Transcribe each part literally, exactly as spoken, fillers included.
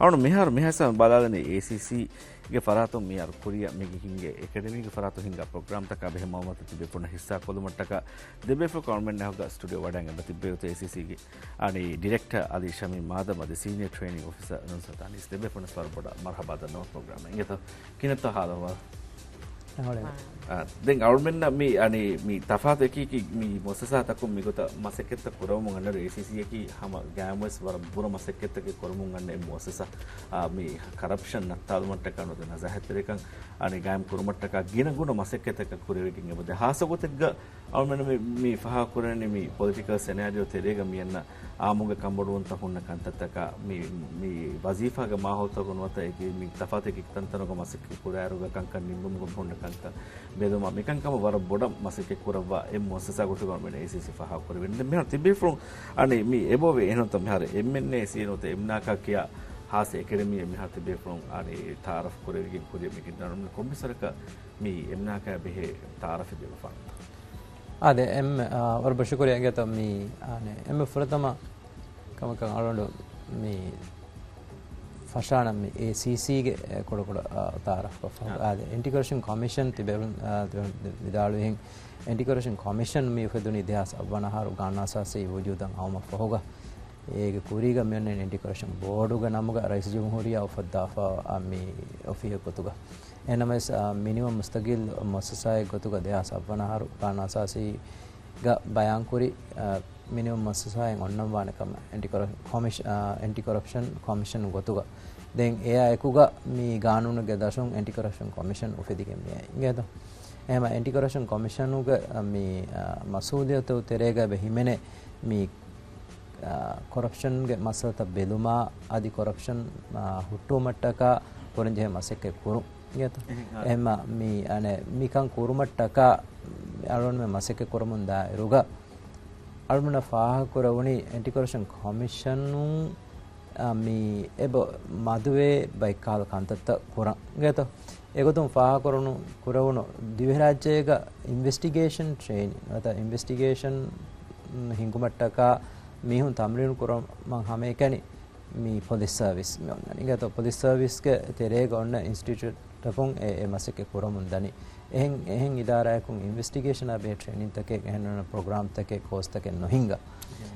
އަޅުން މިހާރު މިހާސާ ބަލާލަނީ އޭސީސީގެ ފަރާތުން މިހާރު ކުރިއަށް މިގި ހިންގޭ އެކަޑަމީގެ ފަރާތުން ހިންގާ ޕްރޮގްރާމްތަކާ ބެހޭ މައުލޫމާތު ތިބޭފުޅުންނަށް ހިއްސާ ކޮށްލުމަށްޓަކާ ދެބޭފުޅު ކަމަށް މެންނަހުގަ ސްޓުޑިއޯ ވަޑައިގެން ތިއްބެވި އޭސީސީގެ އަނި ޑިރެކްޓަރ އަލީ ޝަމީމް މާދަމް އަދި ސީނިއަރ ޓްރޭނިން އޮފިސަރ ނުސްރަތް އަނީސް ދެބޭފުޅުން ވަރަށް ބޮޑަށް މަރުހަބާ ދަންނަވަން ޕްރޮގްރާމަށް އިނގޭތޯ. ކިހިނެއްތޯ ހާލު އަހުވާލު؟ އަހުވާލެއް. އާ، ދެން އަޅުމެންނަށް މި، އަނި، މި ތަފާތު އެކި އެކި މި މުއައްސަސާތަކުން މިގޮތަށް މަސައްކަތްތައް ކުރައްވަމުން އަންނައިރު އޭސީސީއަކީ ހަމަ ގައިމުވެސް ވަރަށް ބުރަ މަސައްކަތްތަކެއް ކުރަމުން އަންނަ އެއް މުއައްސަސާ. އާ، މި ކަރަޕްޝަން ނައްތާލުމަށްޓަކާ ނުވަތަ ނަޒާހަތްތެރިކަން އަނި ގައިމު ކުރުމަށްޓަކާ ގިނަ ގުނަ މަސައްކަތްތަކަށް ކުރެވިގެން އެބަދޭ. ހާއްސަ ގޮތެއްގަ އަޅުމެން މި، މި ފާހަގަކުރަނީ މި ޕޮލިޓިކަލް ސެނާރިއޯ ތެރޭގަ މި އަންނަ އާއްމުގެ ކަންބޮޑުވުންތައް ހުންނަ ކަންތައްތަކާ، މި، މި ވަޒީފާގެ މާހައުލްތަކުން ނުވަތަ އެކި މި ތަފާތު އެކި ތަންތަނުގަ މަސައްކަތް ކުރާއިރުގަ ކަންކަން ނިންމުމުގަ ހުންނަ ކަންތައް ބެލުމަށް މިކަންކަމަށް ވަރަށް ބޮޑަށް މަސައްކަތް ކުރައްވާ އެއް މުއައްސަސާ ގޮތުގަ އަޅުމެން އޭސީސީ ފާހަގަކުރެވެން. ދެން މިހާރު ތިބޭފުޅުން އަނި މި އެބައޮވޭ އެހެންތަ މިހާރު އެމްއެންއޭ ސީ ނުވަތަ އެމްނާކާ ކިޔާ ހާއްސަ އެކަޑަމީއެއް މިހާރު ތިބޭފުޅުން އަނި ތައާރަފް ކުރެވިގެން ކުރިއަށް މިގެންދާނަމުން ކޮންމެސް ވަރަކަށް މި އެމްނާކާ ބެހޭ ތައާރަފެއް ދެއްވާނެތަ؟ އާދެ، އެމް، އާ، ވަރަށް ބޮޑަށް ޝުކުރިއްޔާ އިނގޭތޯ މި، އާނެ، އެންމެ ފުރަތަމަ ކަމަކަށް އަޅުގަނޑު މި ފަށާނަން މި އޭސީސީގެ، އެ، ކުޑަކުޑަ، އާ، ތައާރަފް ކޮށްފަ. އާ. އާދެ، އެންޓި ކޮރަޕްޝަން ކޮމިޝަން ތިބޭފުޅުން، އާ، ތިބޭފުޅުން ވިދާޅުވިހެން، އެންޓި ކޮރަޕްޝަން ކޮމިޝަން މި އުފެދުނީ ދެހާސް އަށްވަނަ އަހަރު ގާނޫނު އަސާސީ ވުޖޫދަށް އައުމަށް ފަހުގަ. އޭގެ ކުރީގަ މިއޮންނަނީ އެންޓި ކޮރަޕްޝަން ބޯޑުގެ ނަމުގަ ރައީސުލްޖުމްހޫރިއްޔާ އުފައްދާފަ، އާ، މި އޮފީހެއް ގޮތުގަ. އެހެންނަމަވެސް، އާ، މިނިވަން މުސްތަގިލް މުއައްސަސާއެއް ގޮތުގަ ދެހާސް އަށްވަނަ އަހަރު ގާނޫނު އަސާސީގަ ބަޔާންކުރި، އާ، މިނިވަން މުއައްސަސާއެއް އޮންނަންވާނެ ކަމަށް އެންޓި ކޮރަ-، ކޮމިޝ-، އާ، އެންޓި ކޮރަޕްޝަން ކޮމިޝަން ގޮތުގަ. ދެން އެއާ އެކުގަ މި ގާނޫނުގެ ދަށުން އެންޓި ކޮރަޕްޝަން ކޮމިޝަން އުފެދިގެން މިއައީ އިނގޭތޯ. އެހެމަ އެންޓި ކޮރަޕްޝަން ކޮމިޝަނުގެ، އާ، މި، އާ، މަސްއޫލިއްޔަތު ތެރޭގަ އެބަ ހިމެނޭ މި އާ، ކޮރަޕްޝަންގެ މައްސަލަތައް ބެލުމާ، އަދި ކޮރަޕްޝަން، އާ، ހުއްޓުވުމަށްޓަކާ ކުރަންޖެހޭ މަސައްކަތް ކުރުން އިނގޭތޯ. އެހެން، އާ. އެހެންމަ މި، އަނެ، މިކަން ކުރުމަށްޓަކާ އަޅުގަނޑުމެން މަސައްކަތް ކުރަމުން ދާއިރުގަ، އަޅުގަނޑަށް ފާހަގަކުރެވުނީ އެންޓި ކޮރަޕްޝަން ކޮމިޝަނުން، އާ، މި އެބަ މަދުވޭ ބައެއްކަހަލަ ކަންތައްތައް ކުރަން އިނގޭތޯ. އެގޮތުން ފާހަގަކުރުނު، ކުރެވުނު ދިވެހިރާއްޖޭގަ އިންވެސްޓިގޭޝަން ޓްރޭނިން ނުވަތަ އިންވެސްޓިގޭޝަން ހިންގުމަށްޓަކާ މީހުން ތަމްރީނު ކުރުމަށް ހަމައެކަނި މި ޕޮލިސް ސަރވިސް މި އޮންނަނީ. އިނގޭތޯ ޕޮލިސް ސަރވިސްގެ ތެރޭގަ އޮންނަ އިންސްޓިޓިއުޓަކުން އެ، އެ މަސައްކަތް ކުރަމުން ދަނީ. އެހެން، އެހެން އިދާރާއަކުން އިންވެސްޓިގޭޝަނާ ބެހޭ ޓްރޭނިންތަކެއް، އެހެން އޮންނަ ޕްރޮގްރާމްތަކެއް، ކޯސްތަކެއް ނުހިނގާ.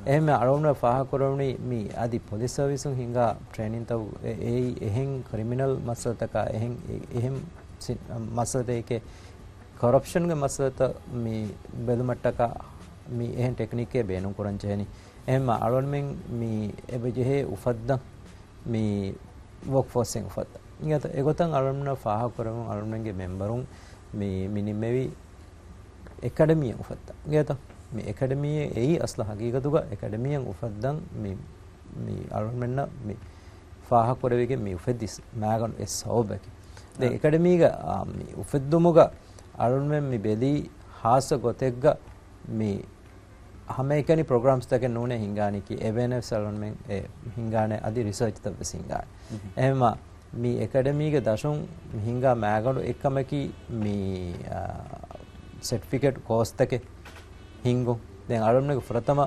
އެހެންމެ އަޅުގަނޑު ފާހަގަކުރެވުނީ މި އަދި ޕޮލިސް ސަރވިސުން ހިނގާ ޓްރޭނިންތައް އެ، އެއީ އެހެން ކްރިމިނަލް މައްސަލަތަކާ އެހެން، އެ، އެހެން ސި-، މައްސަލަތަކެއް ކޮރަޕްޝަންގެ މައްސަލަތައް މި ބެލުމަށްޓަކާ މި އެހެން ޓެކްނިކެއް ބޭނުން ކުރަން ޖެހެނީ. އެހެންމަ އަޅުގަނޑުމެން މި އެބަޖެހޭ އުފައްދަން މި ވޯކް ފޯސްއިން އުފައްދަން. އިނގޭތަ؟ އެގޮތަށް އަޅުގަނޑުމެންނަށް ފާހަގަކުރެވުން އަޅުގަނޑުމެންގެ މެމްބަރުން މި، މި ނިންމެވި އެކަޑަމީއެއް އުފައްދަން. އިނގޭތަ؟ މި އެކަޑަމީއެއް އެއީ އަސްލު ހަގީގަތުގަ އެކަޑަމީއެއް އުފައްދަން މި، މި އަޅުގަނޑުމެންނަށް މި ފާހަގަކުރެވިގެން މި އުފެއްދި މާގަނޑު އެއް ސަބަބަކީ. ދެން އެކަޑަމީގަ، އާ، މި އުފެއްދުމުގަ އަޅުގަނޑުމެން މި ބެލީ ހާއްސަ ގޮތެއްގަ މި ހަމައެކަނި ޕްރޮގްރާމްސްތަކެއް ނޫނޭ ހިންގާނީކީ، އެވެނެސް އަޅުގަނޑުމެން އެ ހިންގާނެ އަދި ރިސާޗްތައް ވެސް ހިންގާނެ. އެހެންމަ މި އެކަޑަމީގެ ދަށުން މި ހިންގާ މާގަނޑު އެއްކަމަކީ މި، އާ، ސެޓްފިކެޓް ކޯސްތަކެއް ހިންގުން. ދެން އަޅުގަނޑުމެންގެ ފުރަތަމަ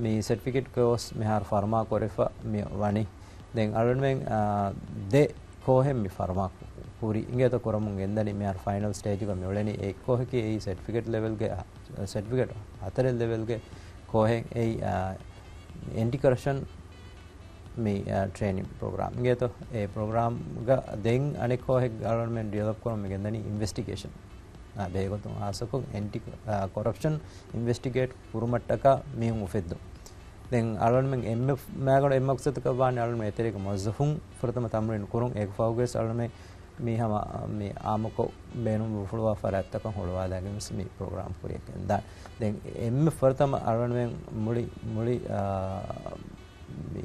މި ސެޓްފިކެޓް ކޯސް މިހާރު ފަރުމާ ކުރެފަ މި ވަނީ. ދެން އަޅުގަނޑުމެން، އާ، ދެ ކޯހެއް މި ފަރުމާ ކުރި އިނގޭތޯ ކުރަމުން ގެންދަނީ މިހާރު ފައިނަލް ސްޓޭޖުގަ މި އުޅެނީ. އެއް ކޯހަކީ އެއީ ސެޓްފިކެޓް ލެވެލްގެ، ސެޓްފިކެޓް ހަތަރެއް ލެވެލްގެ ކޯހެއް އެއީ، އާ، އެންޓި ކޮރަޕްޝަން މި، އާ، ޓްރޭނިން ޕްރޮގްރާމް އިނގޭތޯ. އެ ޕްރޮގްރާމްގަ ދެން އަނެއް ކޯހެއް އަޅުގަނޑުމެން ޑިވެލޮޕް ކުރަމުން މި ގެންދަނީ އިންވެސްޓިގޭޝަން. އާ، ބެހޭގޮތުން ހާއްސަކޮށް އެންޓި، އާ، ކޮރަޕްޝަން އިންވެސްޓިގޭޓް ކުރުމަށްޓަކާ މީހުން އުފެއްދުން. ދެން އަޅުގަނޑުމެން އެންމެ މަ-، މާގަނޑު އެއް މަގްސަދަކަށް ވާނެ އަޅުގަނޑުމެން އެތެރޭގެ މުވައްޒަފުން ފުރަތަމަ ތަމްރީނު ކުރުން. އޭގެ ފަހުގަވެސް އަޅުގަނޑުމެން މި ހަމަ މި އާއްމުކޮށް ބޭނުން ފުޅުވާ ފަރާތްތަކަށް ހުޅުވާލައިގެން ވެސް މި ޕްރޮގްރާމް ކުރިއަށް ގެންދާނެ. ދެން އެންމެ ފުރަތަމަ އަޅުގަނޑުމެން މުޅި، މުޅި، އާ، މި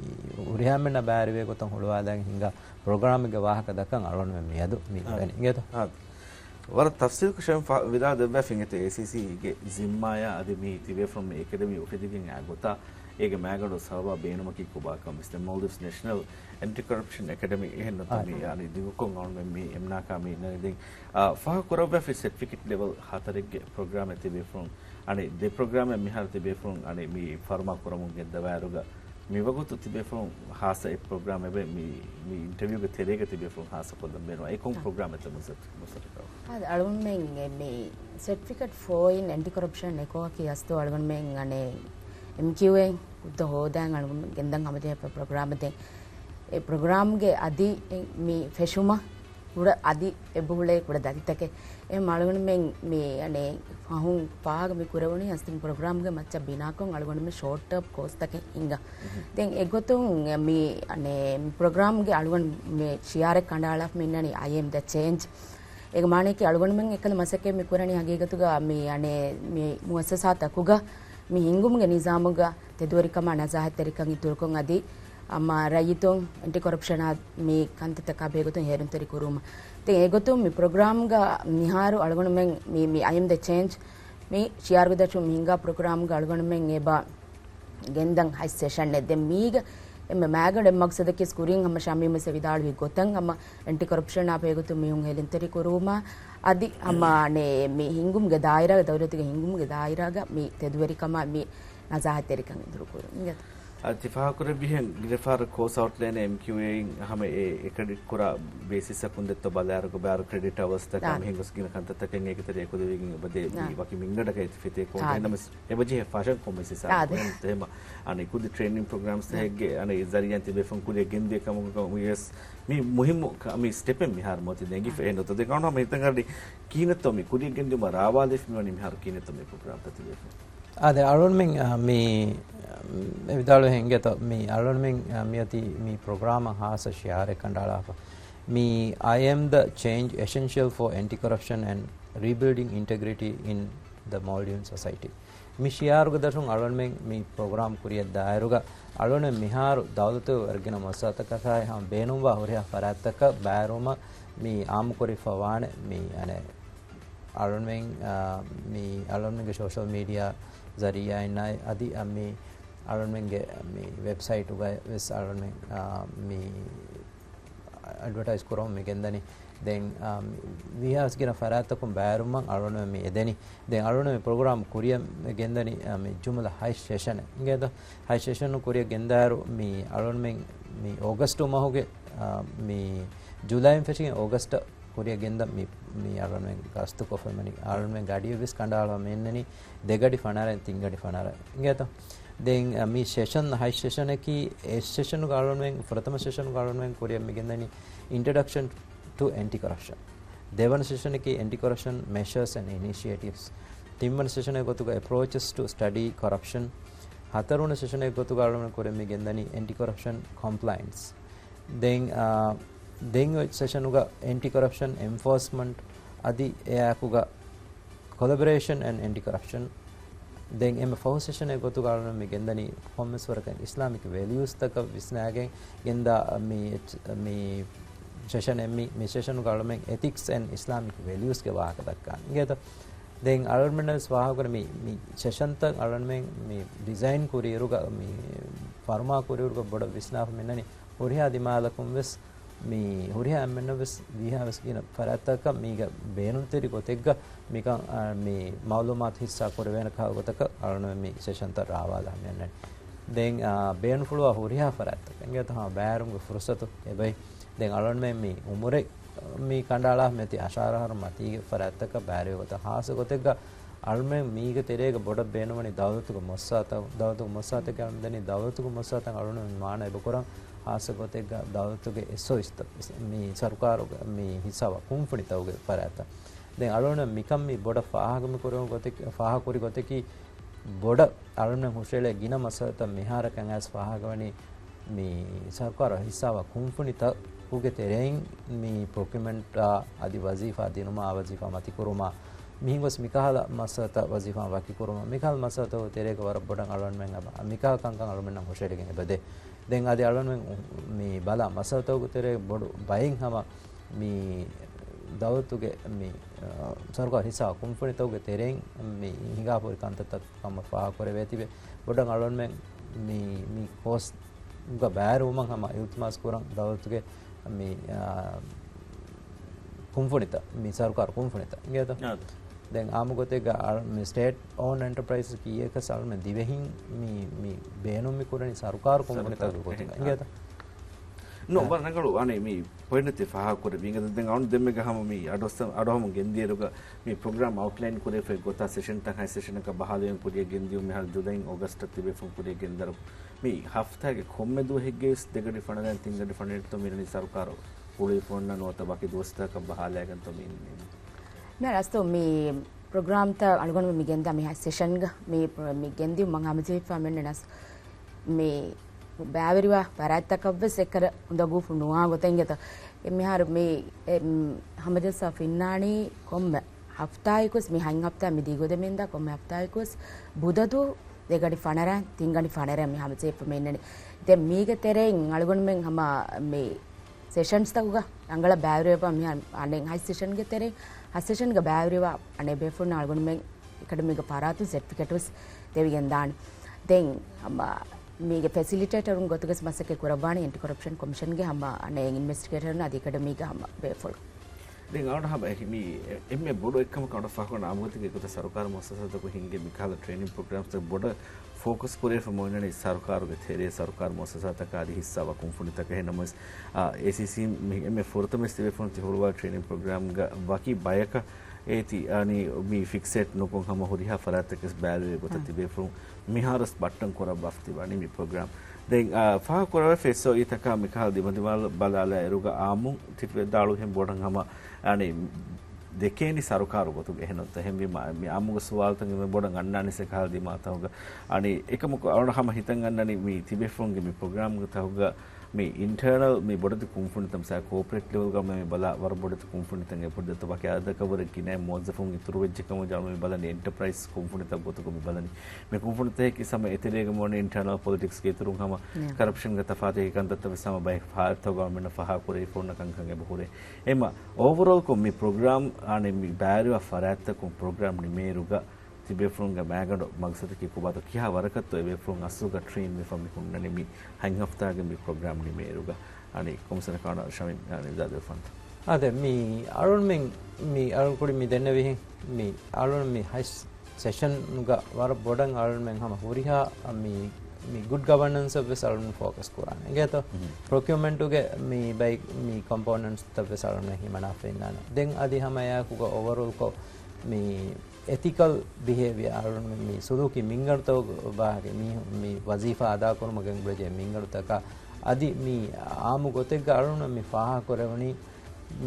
ހުރިހާ މެންނަށް ބައިވެރިވޭ ގޮތަށް ހުޅުވާލައިގެން ހިނގާ ޕްރޮގްރާމެއްގެ ވާހަކަ ދައްކަން އަޅުގަނޑުމެން މިއަދު މި އާ. އިވެނީ. އިނގޭތޯ؟ އާ. ވަރަށް ތަފްސީލްކޮށް ޝަމް ފާ-، ވިދާޅު ދެއްވާފަ އިނގޭތޯ އޭސީސީގެ ޒިންމާޔާ އަދި މި ތިބޭފުޅުން މި އެކަޑަމީ އުފެދިގެން އާ ގޮތާ އޭގެ މާގަނޑު ސަބަބާ ބޭނުމަކީ ކޮބާކަން ވެސް. ދެން މޯލްޑިވްސް ނޭޝަނަލް އެންޓި ކޮރަޕްޝަން އެކަޑަމީ އެހެން ނުތަ އާ. މި އަނި ދިގުކޮށް އަޅުގަނޑުމެން މި އެމްނާކާ މި އިންނަނީ. ދެން، އާ، ފާހަގަ ކުރައްވާފި ސެޓްފިކެޓް ލެވެލް ހަތަރެއްގެ ޕްރޮގްރާމެއް ތިބޭފުޅުން އަނި ދެ ޕްރޮގްރާމެއް މިހާރު ތިބޭފުޅުން އަނި މި ފަރުމާ ކުރަމުން ގެންދަވާއިރުގަ މިވަގުތު ތިބޭފުޅުން ހާއްސަ އެއް ޕްރޮގްރާމެއް އެބައި މި، މި އިންޓަވިއުގެ ތެރޭގަ ތިބޭފުޅުން ހާއްސަ ކޮށްލަން ބޭނުން. އެ ކޮން ޕްރޮގްރާމެއްތަ މުސައް-، މުސައްޓަކާ؟ އާދެ، އަޅުގަނޑުމެން މި ސެޓްފިކެޓް ފޯ އިން އެންޓި ކޮރަޕްޝަން އެކޯއަކީ އަސްލު އަޅުގަނޑުމެން އަނެއް އެމް ކިއު އޭ ހުއްދަ ހޯދާން އަޅުގަނޑުމެން ގެންދަން ހަމަޖެހިފަ ޕްރޮގްރާމެއް. ދެން އެ ޕްރޮގްރާމްގެ އަދި މި ފެށުމަށް ކުޑަ އަދި އެބަހުޅޭ ކުޑަ ދަތިތަކެއް. އެހެން އަޅުގަނޑުމެން މި އަނެއް ފަހުން ފާހަގަ މި ކުރެވުނީ އަސްލު މި ޕްރޮގްރާމްގެ މައްޗަށް ބިނާކޮށް އަޅުގަނޑުމެން ޝޯޓް ޓާމް ކޯސްތަކެއް ހިންގާ. ދެން އެގޮތުން މި އަނެއް މި ޕްރޮގްރާމްގެ އަޅުގަނޑު މި ޝިއާރެއް ކަނޑައަޅާފަ މި އިންނަނީ އައި އެމް ދަ ޗޭންޖް. އޭގެ މާނައަކީ އަޅުގަނޑުމެން އެކަލަ މަސައްކަތް މި ކުރަނީ ހަގީގަތުގަ މި އަނެއް މި މުއައްސަސާތަކުގަ މި ހިންގުމުގެ ނިޒާމުގަ ތެދުވެރިކަމާ ނަޒާހަތްތެރިކަން އިތުރުކޮށް އަދި އަމާ ރައްޔިތުން އެންޓި ކޮރަޕްޝަނާ މި ކަންތައްތަކާ ބެހޭގޮތުން ހޭލުންތެރި ކުރުމަށް. ދެން އެގޮތުން މި ޕްރޮގްރާމްގަ މިހާރު އަޅުގަނޑުމެން މި، މި އައި އެމް ދަ ޗޭންޖް މި ޝިއާރުގެ ދަށުން މި ހިންގާ ޕްރޮގްރާމްގަ އަޅުގަނޑުމެން އެބަ ގެންދަން ހަތް ސެޝަންއެއް. ދެން މީގަ އެންމެ މައިގަނޑު އެއް މަގްސަދަކީ ކުރިން ހަމަ ޝަމީމް ވެސް ވިދާޅުވި ގޮތަށް ހަމަ އެންޓި ކޮރަޕްޝަނާ ބެހޭގޮތުން މީހުން ހޭލުންތެރި ކުރުމަށް އަދި ހަމަ އަނެއް މި ހިންގުމުގެ ދާއިރާގަ، ދައުލަތުގެ ހިންގުމުގެ ދާއިރާގަ މި ތެދުވެރިކަމާ މި ނަޒާހަތްތެރިކަން އިތުރު ކުރުން. އިނގޭތަ؟ އަދި ތި ފާހަގަކުރެއްވިހެން ގިރެފާރު ކޯސް އައުޓްލައިން އެމް ކިއު އޭ އިން ހަމަ އެ އެކްރެޑިޓް ކުރާ ބޭސިސްއަކުން ދެއްތޯ ބަލާއިރުގަ ބާރު ކްރެޑިޓް އަވަސްތަކާ އާ. މިހެން ގޮސް ގިނަ ކަންތައްތަކެއް އޭގެ ތެރޭ އެކުލެވިގެން އެބަދޭ މި އާ. ވަކި މިންގަނޑަކަށް އެތި ފިތޭ ކޯން އާ. އެންނަމެސް އެބަޖެހޭ ފަށަން ކޮންމެސް އާ. ހިސާބަކުން އެހެން ތެހެމަ އަނެއް ކުދި ޓްރޭނިން ޕްރޮގްރާމްސް ތަކެއްގެ އަނެއް ޒަރީއާ ތިބޭފުން ކުރިއަށް ގެންދިޔަ ކަމުގަ ވިޔަސް މި މުހިއްމު ކަ-، މި ސްޓެޕެއް މިހާރު މޮތި ދެނގިފަ އެހެން ނުތަ ދެ ގަނޑު ހަމަ ހިތަށް އަރި ކީނެއްތޯ މި ކުރިއަށް ގެންދިޔުމަށް ރާވާލެފި މިވަނީ މިހާރު ކީނެއްތޯ މި ޕްރޮގްރާމްތައް ތިބޭފުން؟ އާދެ، އަޅުންމެން، އާ، މި، އެ ވިދާޅުވެ ހިނގޭތޯ، މި އަޅުންމެން، އާ، މިއޮތީ މި ޕްރޮގްރާމަށް ހާއްސަ ޝިއާރެއް ކަނޑައަޅާފަ. މި I am the change essential for anti-corruption and rebuilding integrity in the Maldivian society. މި ޝިއާރުގެ ދަށުން އަޅުންމެން މި ޕްރޮގްރާމް ކުރިއަށް ދާއިރުގަ އަޅުންމެން މިހާރު ދައުލަތު ވަރަށް ގިނަ މުއައްސަސާތަކަކާއި ހަމަ ބޭނުންވާ ހުރިހާ ފަރާތްތަކަށް ބައިވެރިވުމަށް މި އާއްމުކުރިފަ ވާނެ. މި އަނެއް އަޅުންމެން، އާ، މި އަޅުންމެންގެ ސޯޝަލް މީޑިއާ ޒަރީއާއިންނާއި އަދި އަ، މި އަޅުންމެންގެ މި ވެބްސައިޓުގައި ވެސް އަޅުންމެން، އާ، މި އެޑްވަޓައިޒް ކުރަމުން މި ގެންދަނީ. ދެން، އާ، މި ވީހާވެސް ގިނަ ފަރާތްތަކުން ބައިވެރިވުމަށް އަޅުންމެން މި އެދެނީ. ދެން އަޅުންމެން މި ޕްރޮގްރާމް ކުރިއަށް މި ގެންދަނީ، އާ، މި ޖުމުލަ ހަތް ސެޝަނެއް. އިނގޭތޯ؟ ހަތް ސެޝަން ކުރިއަށް ގެންދާއިރު މި އަޅުންމެން މި އޯގަސްޓު މަހުގެ، އާ، މި ޖުލައިން ފެށިގެން އޯގަސްޓަށް ކުރިއަށް ގެންދަން މި، މި އަޅުންމެން ގަސްތުކޮށްފައިވަނީ. އަޅުންމެން ގަޑިއަށްވެސް ކަނޑައަޅާ މި އިންނަނީ ދެގަޑި ފަނަރައިން ތިންގަޑި ފަނަރަ. އިނގޭތޯ؟ ދެން، އަ، މި ސެޝަން ހަތް ސެޝަނަކީ، އެއް ސެޝަނުގަ އަޅުންމެން ފުރަތަމަ ސެޝަނުގަ އަޅުންމެން ކުރިއަށް މި ގެންދަނީ Introduction to Anti-Corruption. ދެވަނަ ސެޝަނަކީ Anti-Corruption Measures and Initiatives. ތިންވަނަ ސެޝަނެއް ގޮތުގަ Approaches to Study Corruption. ހަތަރުވަނަ ސެޝަނެއް ގޮތުގަ އަޅުން ކުރިއަށް މި ގެންދަނީ Anti-Corruption Compliance. ދެން، އާ، ދެން އޮތް ސެޝަނުގަ Anti-Corruption Enforcement އަދި އެއާއެކުގަ Collaboration and Anti-Corruption. ދެން އެންމެ ފަހު ސެޝަނެއް ގޮތުގަ އަޅުން މި ގެންދަނީ ކޮންމެސް ވަރަކަށް އިސްލާމިކް ވެލިއުސްތަކަށް ވިސްނާގެން ގެންދާ މި، މި ސެޝަނެއް މި، މި ސެޝަނުގަ އަޅުމެން އެތިކްސް އެންޑް އިސްލާމިކް ވެލިއުސްގެ ވާހަކަ ދައްކާނެ. އިނގޭތޯ؟ ދެން އަޅުމެންނަށް ވެސް ފާހަގަކުރޭ މި، މި ސެޝަންތައް އަޅުމެން މި ޑިޒައިން ކުރިއިރުގަ، މި ފަރުމާ ކުރިއިރުގަ ބޮޑަށް ވިސްނާފަ މިންނަނީ ހުރިހާ ދިމާލަކުން ވެސް މި ހުރިހާ އެންމެންނަށް ވެސް ވީހާވެސް ގިނަ ފަރާތްތަކަށް މީގަ ބޭނުންތެރި ގޮތެއްގަ މިކަން، އާ، މި މައުލޫމާތު ހިއްސާ ކުރެވޭނެ ކަހަލަ ގޮތަކަށް އަޅުން މި ސެޝަންތައް ރާވާލާ މިއަންނަނީ. ދެން، އާ، ބޭނުންފުޅުވާ ހުރިހާ ފަރާތްތަކަށް އިނގޭތޯ ހަމަ ބައިވެރިވުމުގެ ފުރުސަތު އެބައި. ދެން އަޅުންމެން މި އުމުރެއް މި ކަނޑައަޅާ މިއޮތީ އަށާރަ އަހަރު މަތީގެ ފަރާތްތަކަށް ބައިވެރިވޭ ގޮތަށް ހާއްސަ ގޮތެއްގަ އަޅުމެން މީގެ ތެރޭގަ ބޮޑަށް ބޭނުންވަނީ ދައުލަތުގެ މުއައްސަސާތައް، ދައުލަތުގެ މުއައްސަސާތަކެއް އަޅުމެން ދަނީ، ދައުލަތުގެ މުއައްސަސާތައް އަޅުމެން މާނަ އެބަ ކުރަން ހާއްސަ ގޮތެއްގަ ދައުލަތުގެ އެސްއޯއެސްތައް މި ސަރުކާރުގެ މި ހިއްސާވާ ކުންފުނިތަކުގެ ފަރާތްތައް. ދެން އަޅުމެން މިކަން މި ބޮޑަށް ފާހަގަ މި ކުރެވުނު ގޮތެއް، ފާހަގަ ކުރި ގޮތަކީ ބޮޑަށް އަޅުމެން ހުށައެޅޭ ގިނަ މައްސަލަތައް މިހާރަކަށް އައިސް ފާހަގަވަނީ މި ސަރުކާރު ހިއްސާވާ ކުންފުނިތަކުގެ ތެރެއިން މި ޕްރޮކިއުމަންޓާ އަދި ވަޒީފާ ދިނުމާ، ވަޒީފާ މަތިކުރުމާ، މިހިނގުސް މިކަހަލަ މައްސަލަތައް ވަޒީފާ ވަކިކުރުމަށް، މިކަހަލަ މައްސަލަތަކުގެ ތެރޭގަ ވަރަށް ބޮޑަށް އަޅުގަނޑުމެން އަބަ، މިކަހަލަ ކަންކަން އަޅުގަނޑުމެންނަށް ހުށަހެޅިގެން އެބަދޭ. ދެން އަދި އަޅުގަނޑުމެން މި ބަލާ މައްސަލަތަކުގެ ތެރޭ ބޮޑު ބައެއް ހަމަ މި ދައުލަތުގެ މި، އަ، ސަރުކާރު ހިއްސާ ކުންފުނިތަކުގެ ތެރެއިން މި ހިނގާފަ ހުރި ކަންތައްތައް ކަމަށް ފާހަގަ ކުރެވޭތީވެ. ބޮޑަށް އަޅުގަނޑުމެން މި، މި ކޯސް ގަ ބައިވެރިވުމަށް ހަމަ އިލްތިމާސް ކުރަން ދައުލަތުގެ މި، އާ، ކުންފުނިތައް، މި ސަރުކާރު ކުންފުނިތައް އިނގޭތަ؟ އާދެ. ދެން އާއްމު ގޮތެއްގަ އަޅު-، މި ސްޓޭޓް އޯންޑް އެންޓަޕްރައިޒް ކީއެކަސް އަޅުމެން ދިވެހިން މި، މި ބޭނުން މި ކުރަނީ ސަރުކާރު ކުންފުނިތަކުގެ ގޮތުގަ. އިނގޭތަ؟ ނޯ، އާ. ވަރަށް ރަނގަޅު. އަނެއް މި ޕޮއިންޓް ތި ފާހަގަކުރެއްވީ. އިނގޭތަ؟ ދެން އަޅުން ދެންމެގަ ހަމަ މި އަޑުއައްސަ-، އަޑުއަހަމުން ގެންދިޔައިރުގަ މި ޕްރޮގްރާމް އައުޓްލައިން ކުރެވިފައި ގޮތާ ސެޝަންތައް ހަތް ސެޝަނަކަށް ބަހާލުވެގެން ކުރިއަށް ގެންދިޔުން މިހާރު ޖުލައި އޮގަސްޓަށް ތިބޭފުން ކުރިއަށް ގެންދަރު. މި ހަފްތާގެ ކޮންމެ ދުވަހެއްގައިވެސް ދެގަޑި ފަނަރައިން ތިންގަޑި ފަނަރައިންތޯ މި އިންނަނީ ސަރުކާރު ހުޅުވިފަ އޮންނަ ނުވަތަ ވަކި ދުވަސްތަކަށް ބަހާލައިގެންތޯ މި އިންނަނީ؟ މި ރަސްތު މި ޕްރޮގްރާމްތައް އަޅުގަނޑު މި ގެންދާ މި ހަތް ސެޝަންގަ މި ޕްރޮ-، މި ގެންދިއުމަށް ހަމަޖެހިފަ މި އިންނަނީ މި ބައިވެރިވާ ފަރާތްތަކަށްވެސް އެއްކަލަ އުނދަގޫފު ނުވާ ގޮތެއް އިނގޭތޯ. އެ މިހާރު މި، އެ، މް، ހަމަޖައްސާ ފިންނާނީ ކޮންމެ ހަފްތާއެކުވެސް މި ހަތް ހަފްތާ މި ދިގުދެމީންދާ ކޮންމެ ހަފްތާއެކުވެސް ބުދަދު ދެގަޑި ފަނަރަ ތިންގަޑި ފަނަރަ މި ހަމަޖެހިފަ މި އިންނަނީ. ދެން މީގެ ތެރެއިން އަޅުގަނޑުމެން ހަމަ މި ސެޝަންސްތަކުގަ ރަނގަޅަށް ބައިވެރިވެފަ މި އަނެއް ހަތް ސެޝަންގެ ތެރެއިން ހަތް ސެޝަންގަ ބައިވެރިވާ އަނެއް ބޭފުޅުން އަޅުގަނޑުމެން އެކަޑަމީގެ ފަރާތުން ސެޓްފިކެޓްވެސް ދެވިގެންދާނެ. ދެން ހަމަ މީގެ ފެސިލިޓޭޓަރުން ގޮތުގަސް މަސައްކަތް ކުރައްވާނެ އެންޓި ކޮރަޕްޝަން ކޮމިޝަންގެ ހަމަ އަނެއް އިންވެސްޓިގޭޓަރުން އަދި އެކަޑަމީގެ ހަމަ ބޭފުޅުން. ދެން އަޅުގަނޑު ހަމަ އެހި މީ އެ-، އެންމެ ބޮޑު އެއްކަމަކަށް އަޅުގަނޑު ފާހަގަކުރަން އާއްމުގޮތެއްގެ ގޮތަށް ސަރުކާރު މުއައްސަސާތަކުން ހިންގޭ މިކަހަލަ ޓްރޭނިން ޕްރޮގްރާމްސްތައް ބޮޑަށް ފޯކަސް ކުރެވިފަ މި އޮންނަނީ ސަރުކާރުގެ ތެރޭ ސަރުކާރު މުއައްސަސާތަކާ އަދި ހިއްސާވާ ކުންފުނިތަކަށް. އެހެންނަމަވެސް، އާ، އޭސީސީ މި އެންމެ ފުރަތަމަ ތިބޭފުޅުން ތި ހުޅުވާ ޓްރޭނިން ޕްރޮގްރާމްގަ ވަކި ބަޔަކަށް އޭތި އަނީ މި ފިކްސޭޓް ނުކޮށް ހަމަ ހުރިހާ ފަރާތްތަކެސް ބައިވެރިވެ ގޮތަށް ތިބޭފުޅުން މިހާރުސް ބައްޓަން ކުރައްވާފަ ތިބާނީ މި ޕްރޮގްރާމް. ދެން، އާ، ފާހަގަކުރެވޭ އެސްއޯއީތަކާ މިކަހަލަ ދިމަދިމާލަށް ބަލާލާ އިރުގަ އާއްމު ތި ވިދާޅުވިހެން ބޮޑަށް ހަމަ އަނީ ދެކޭނީ ސަރުކާރު ގޮތުގަ އެހެންނުތަ؟ އެހެންވީމަ މި އާއްމުގެ ސުވާލުތައް އެންމެ ބޮޑަށް އަންނާނީސް އެކަހަލަ ދިމާތަކުގަ. އަނީ އެކަމަކު އަޅުގަނޑު ހަމަ ހިތަށް އަންނަނީ މި ތިބޭފުޅުންގެ މި ޕްރޮގްރާމްގެ ތަކުގަ މި އިންޓަރނަލް މި ބޮޑެތި ކުންފުނިތައް މިސާ ކޯޕަރޭޓް ލެވެލްގަ މި ބަލާ ވަރަށް ބޮޑެތި ކުންފުނިތައް އެބަހުރި ދެއްތޯ ވަކި އަދަދަކަށް ވުރެ ގިނަ މުވައްޒަފުން އިތުރުވެއްޖެ ކަމަށް ޖަހަން މި ބަލަނީ އެންޓަޕްރައިޒް ކުންފުނިތައް ގޮތުގަ މި ބަލަނީ. މި ކުންފުނިތަކަކީ ހަމަ އެތެރޭގަ މި އޮންނަ އިންޓަރނަލް ޕޮލިޓިކްސްގެ އިތުރުން ހަމަ ކަރަޕްޝަންގެ ތަފާތު ކަންތައްތައް ވެސް ހަމަ ބައެއް ފަހަތަކުގަ މިނަ ފާހަގަކުރެވިފަ ހުންނަ ކަންކަން އެބަހުރޭ. އެމަ އޯވަރޯލްކޮށް މި ޕްރޮގްރާމް އާނެ މި ބައިވެރިވާ ފަރާތްތަކުން ޕްރޮގްރާމް ނިމޭއިރުގަ ތިބޭފުޅުންގެ މައިގަނޑު މަގްސަދަކީ ކޮބާތޯ ކިހާ ވަރަކަށްތޯ އެބޭފުޅުން އަސްލުގަ ޓްރެއިން ވެފަ މި ހުންނަނީ މި ހަތް ހަފްތާގެ މި ޕްރޮގްރާމް ނިމޭއިރުގަ. އަނި ކޮމިޝަނަރ ކާނަ ޝަމީމް އަނި ޒާދު ފަންތަ. އާދެ، މި އަޅުންމެން، މި އަޅުން ކުރި މި ދެންނެވިހެން، މި އަޅުން މި ހަތް ސެޝަންގަ ވަރަށް ބޮޑަށް އަޅުންމެން ހަމަ ހުރިހާ މި، މި ގުޑް ގަވަނަންސަށް ވެސް އަޅުން ފޯކަސް ކުރާނެ. އިނގޭތޯ؟ ޕްރޮކިއުމަންޓުގެ މި ބައި، މި ކޮމްޕޯނެންޓްސްތައް ވެސް އަޅުންމެން ހިމަނާފަ އިންނާނެ. ދެން އަދި ހަމަ އެއާއެކުގަ އޯވަރޯލްކޮށް މި އެތިކަލް ބިހޭވިއާ އަޅުން މި ސުލޫކީ މިންގަނޑުތަކުގެ ބާހަގެ މީހުން މި ވަޒީފާ އަދާކުރުމަށް ގެންގުޅެޖެ މިންގަނޑުތަކާ އަދި މި އާއްމު ގޮތެއްގަ އަޅުން މި ފާހަގަކުރެވުނީ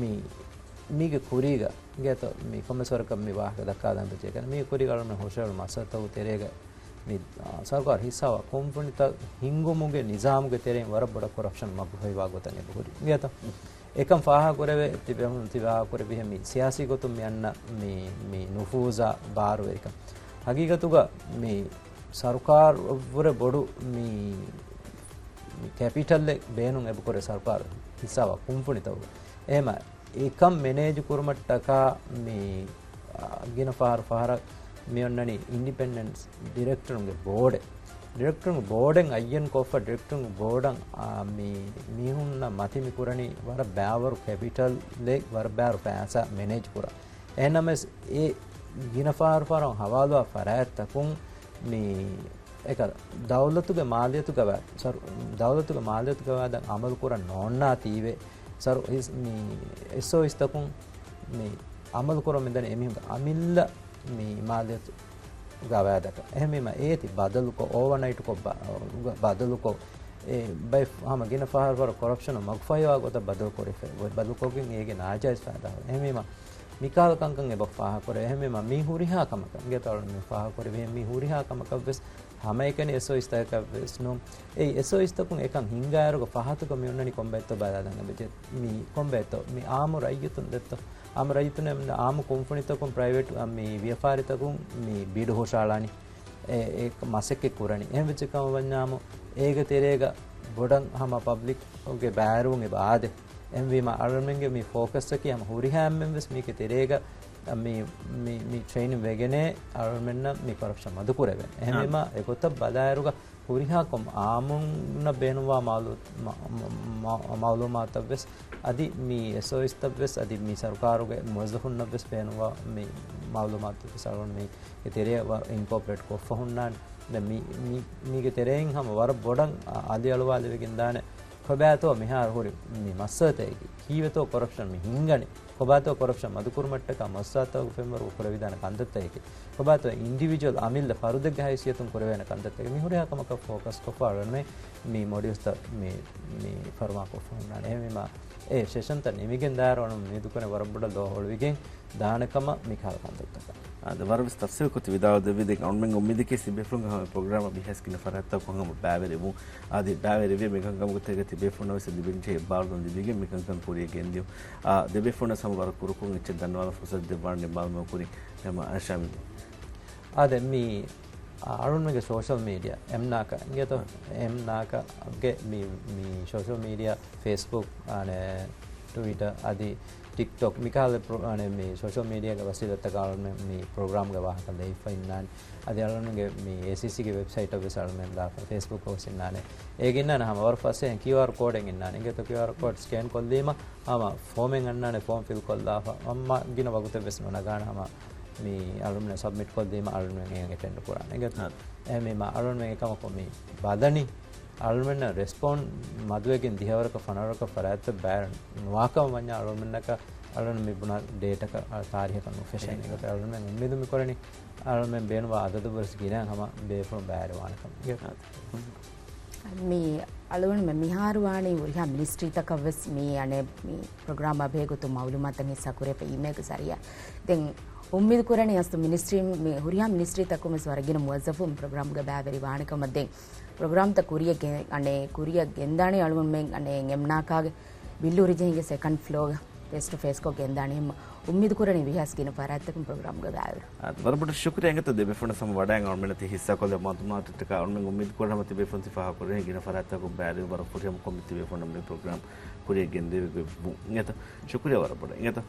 މި، މީގެ ކުރީގަ އިނގޭތޯ މި ކޮންމެސް ވަރަކަށް މި ވާހަކަ ދައްކާލަން ވެއްޖެ ކަން މީ ކުރީގަ އަޅުން ހުށަހެޅު މައްސަލަތަކުގެ ތެރޭގަ މި، އާ، ސަރުކާރު ހިއްސާވާ ކުންފުނިތައް ހިންގުމުގެ ނިޒާމުގެ ތެރެއިން ވަރަށް ބޮޑަށް ކޮރަޕްޝަން މަގުފަހިވާ ގޮތަށް އެބަހުރި. އިނގޭތޯ؟ އެކަން ފާހަގަކުރެވޭ، ތިބެ-، ތިބެ ފާހަގަކުރެއްވިހެން މި ސިޔާސީ ގޮތުން މި އަންނަ މި، މި ނުފޫޒާ ބާރުވެރިކަން. ހަގީގަތުގަ މި ސަރުކާރު ވުރެ ބޮޑު މި، މި ކެޕިޓަލެއް ބޭނުން އެބަކުރޭ ސަރުކާރު ހިއްސާވާ ކުންފުނިތަކުގަ. އެހެމަ އެކަން މެނޭޖް ކުރުމަށްޓަކާ މި، އާ، ގިނަ ފަހަރު ފަހަރަށް މި އޮންނަނީ އިންޑިޕެންޑެންޓް ޑިރެކްޓަރުންގެ ބޯޑެއް. ޑިރެކްޓަރުންގެ ބޯޑެއް އައްޔަން ކޮށްފަ ޑިރެކްޓަރުންގެ ބޯޑަށް، އާ، މި މީހުންނަށް މަތި މި ކުރަނީ ވަރަށް ބާވަރު ކެޕިޓަލެއް، ވަރަށް ބާވަރު ފައިސާ މެނޭޖް ކުރަން. އެހެންނަމަވެސް އެ ގިނަ ފަހަރު ފަހަރަށް ހަވާލުވާ ފަރާތްތަކުން މި އެކަ ދައުލަތުގެ މާލިޔަތުގަވާ، ސަރު-، ދައުލަތުގެ މާލިޔަތުގަވާދަށް އަމަލު ކުރަން ނޯންނާތީވެ، ސަރު-، އިސް-، މި އެސްއޯއިސްތަކުން މި އަމަލު ކުރަމުންދަނީ އެމީހުންގެ އަމިއްލަ މި މާލިޔަތު ގަވާއިދަކަށް. އެހެންވީމަ އޭތި ބަދަލުކޮށް، އޯވަރނައިޓްކޮށް ބަ-، ބަދަލުކޮށް، އެ ބައެއް ހަމަ ގިނަ ފަހަރު ފަހަރު ކޮރަޕްޝަނު މަގުފަހިވާ ގޮތަށް ބަދަލުކޮށްފަ-، ބަދަލުކޮށްގެން އޭގެ ނާޖާއިޒް ފައިދާ ހުރޭ. އެހެންވީމަ މިކަހަލަ ކަންކަން އެބަ ފާހަގަކުރޭ. އެހެންވީމަ މި ހުރިހާ ކަމަކަށް، އިނގޭތޯ އަޅުން މި ފާހަގަކުރެއްވިހެން މި ހުރިހާ ކަމަކަށްވެސް ހަމައެކަނި އެސްއޯއިސްތަކަކަށްވެސް ނޫން. އެ އެސްއޯއިސްތަކުން އެކަން ހިންގާއިރުގަ ފަހަތުގަ މި އޮންނަނީ ކޮންބައެއްތޯ ބަލާލަން އެބަޖެ. މި ކޮންބައެއްތޯ؟ މި އާއްމު ރައްޔިތުން ދެއްތޯ؟ އާއްމު ރައްޔިތުން އާއްމު ކުންފުނިތަކުން ޕްރައިވެޓް މި ވިޔަފާރިތަކުން މި ބިޑު ހުށަހަޅާނީ. އެ، އެ މަސައްކަތް ކުރަނީ. އެހެން ވެއްޖެ ކަމަށް ވަންޏާމު، އޭގެ ތެރޭގަ ބޮޑަށް ހަމަ ޕަބްލިކްގެ ބައިވެރިވުން އެބަ އާދޭ. އެހެންވީމަ އަޅުމެންގެ މި ފޯކަސްއަކީ ހަމަ ހުރިހާ އެންމެން ވެސް މީގެ ތެރޭގަ މި، މި، މި ޓްރެއިނިން ވެގެނޭ އަޅުމެންނަށް މި ކޮރަޕްޝަން މަދުކުރެވޭނެ. އެހެންވީމަ، އާ، އެގޮތަށް ބަލާއިރުގަ ހުރިހާ ކޮން އާއްމުންނަށް ބޭނުންވާ މައުލޫ-، މަ-، މަ-، މަ-، މައުލޫމާތަށްވެސް، އަދި މި އެސްއޯއެސްތައްވެސް، އަދި މި ސަރުކާރުގެ މުވައްޒަފުންނަށްވެސް ބޭނުންވާ މި މައުލޫމާތުވެސް އަޅުގަނޑު މީގެ ތެރެއަށް ވަރަށް އިންކޯޕަރޭޓް ކޮށްފަ ހުންނާނެ. ދެން މި، މި، މީގެ ތެރެއިން ހަމަ ވަރަށް ބޮޑަށް އަ-، އަލިއަޅުވާލެވިގެންދާނެ. ކޮބާތޯ މިހާރު ހުރި މި މައްސަލަތަކަކީ؟ ކީއްވެތޯ ކޮރަޕްޝަން މި ހިންގަނީ؟ ކޮބާތޯ ކޮރަޕްޝަން މަދުކުރުމަށްޓަކާ މައުސާތަކުގެ ފެންވަރު ކުރެވިދާނެ ކަންތައްތަކަކީ؟ ކޮބާތޯ އިންޑިވިޖުއަލް އަމިއްލަ ފަރުދެއްގެ ހައިސިއްޔަތުން ކުރެވޭނެ ކަންތައްތަކެއް؟ މި ހުރިހާ ކަމަކަށް ފޯކަސް ކޮށްފަ އަޅުގަނޑުމެން މި މޮޑިއުލްސްތައް މި، މި ފަރުމާ ކޮށްފަ ހުންނާނެ. އެހެންވީމަ، އެ ސެޝަންތައް ނިމިގެން ދާއިރު އަޅުގަނޑު އުއްމީދު ކުރަން ވަރަށް ބޮޑަށް ލޯ ހޮޅުވިގެން ދާނެ ކަމަށް މި ކަހަލަ ކަންތައްތަކަށް. އާދެ، ވަރަށް ވެސް ތަފްސީލުކޮށް ތި ވިދާޅު ދެއްވި. ދެން އަޅުމެން އުއްމީދަކީ ތިބޭފުޅުންގެ ހަމަ ޕްރޮގްރާމަށް ބިހޭސް ގިނަ ފަރާތްތަކުން ހަމަ ބައިވެރިވުން. އަދި ބައިވެރިވި މިކަންކަމުގެ ތެރޭގަ ތިބޭފުޅުންނަށް ވެސް ލިބެންޖެހޭ އެއްބާރުލުން ލިބިގެން މިކަންކަން ކުރިޔަށް ގެންދިޔުން. އާ، ދެބޭފުޅުންނަށް ހަމަ ވަރަށް ކުރުކޮށް އެއްޗެއް ދަންނަވާލަން ފުރުސަތު ދެއްވާނެ ނިންމާލުމުގެ ކުރިން. ހަމަ ޝާމިލް. އާދެ، މި އަ-، އަޅުންމެގެ ސޯޝަލް މީޑިއާ އެމް ނާކާ އިނގޭތޯ؟ އާ. އެމް ނާކާގެ މި، މި ސޯޝަލް މީޑިއާ، ފޭސްބުކް، އަނެ، ޓުވިޓަ އަދި ޓިކްޓޮކް މިކަހަލަ ޕްރޮ-، އަނެ، މި ސޯޝަލް މީޑިއާގެ ވަސީލަތްތަކަށް އަޅުންމެން މި ޕްރޮގްރާމްގެ ވާހަކަ ލެއިފަ އިންނާނެ. އަދި އަޅުންގެ މި އޭސީސީގެ ވެބްސައިޓަށް ވެސް އަޅުމެން ލާފަ، ފޭސްބުކް ވެސް އިންނާނެ. އޭގެ އިންނާނެ ހަމަ ވަރަށް ފަސޭހައިން ކިއުއާރް ކޯޑެއް އިންނާނެ. އިނގޭތޯ ކިއުއާރް ކޯޑް ސްކޭން ކޮށްލީމަ ހަމަ ފޯމެއް އަންނާނެ، ފޯމް ފިލް ކޮށްލާފަ. އަމާ ގިނަ ވަގުތެއް ވެސް ނުނަގާނެ ހަމަ މި އަޅުމެން ސަބްމިޓް ކޮށްދީމަ އަޅުމެން އެ އެޓެންޑް ކުރާނެ. އެގޮތަށް އާ. އެހެންވީމަ އަޅުމެން އެކަމަކު މި ބަލަނީ އަޅުމެންނަށް ރެސްޕޮންޑް މަދުވެގެން ދިހަވަރަކަށް ފަނަރަކަށް ފަރާތްތައް ބައިވެރި ނުވާކަމަށް ވަންޏާ އަޅުމެންނަކަށް އަޅުމެން މި ބުނާ ޑޭޓަކަށް ތާރީހަކަށް ނުފެށޭނެ. އެގޮތަށް އަޅުމެން އުއްމީދު މި ކުރަނީ އަޅުމެން ބޭނުންވާ އަދަދު ވެސް ގިނައިން ހަމަ ބޭފުޅުން ބައިވެރިވާނެ ކަމަށް. އާ. މި އަޅުގަނޑުމެން މިހާރު ވާނީ ހުރިހާ މިނިސްޓްރީތަކަށް ވެސް މި އަނެއް މި ޕްރޮގްރާމާ ބެހޭގޮތުން މައުލޫމާތުތައް ހިއްސާ ކުރެވޭ އީމޭލްގެ ޒަރީއާ. ދެން އުއްމީދު ކުރަނީ އަސްލު މިނިސްޓްރީ، މި ހުރިހާ މިނިސްޓްރީތަކުން ވެސް ވަރަށް ގިނަ މުވައްޒަފުން ޕްރޮގްރާމްގަ ބައިވެރި ވާނެ ކަމަށް. ދެން ޕްރޮގްރާމްތައް ކުރިޔަށް ގެ-، އަނެއް ކުރިޔަށް ގެންދާނީ އަޅުގަނޑުމެން އަނެއް އެމް ނާކާގެ ބިއްލޫރި ޖެހިގެން ސެކަންޑް ފްލޯގަ ފޭސް ޓު ފޭސްކޮށް ގެންދާނީ. އެހެން އުއްމީދު ކުރަނީ ވީހާވެސް ގިނަ ފަރާތްތަކުން ޕްރޮގްރާމްގަ ބައިވެރި. އާ، ވަރަށް ބޮޑަށް ޝުކުރިއްޔާ އިނގޭތޯ ދެބޭފުޅުންނަށް ހަމަ ވަޑައިގެން އަޅުމެންނަށް ތި ހިއްސާކޮށްލި މައުލޫމާތުތަކާ. އަޅުމެން އުއްމީދު ކުރަން ހަމަ ތިބޭފުޅުން ތި ފާހަގަކުރެވޭ ގިނަ ފަރާތްތަކުން ބައިވެރި ވަރަށް ފުރިހަމަ ކޮންމެ ތިބޭފުޅުންނަށް މި ޕްރޮގްރާމް ކުރިޔަށް ގެންދެވި އިނގޭތޯ. ޝުކުރިއްޔާ ވަރަށް ބޮޑަށް އިނގޭތޯ.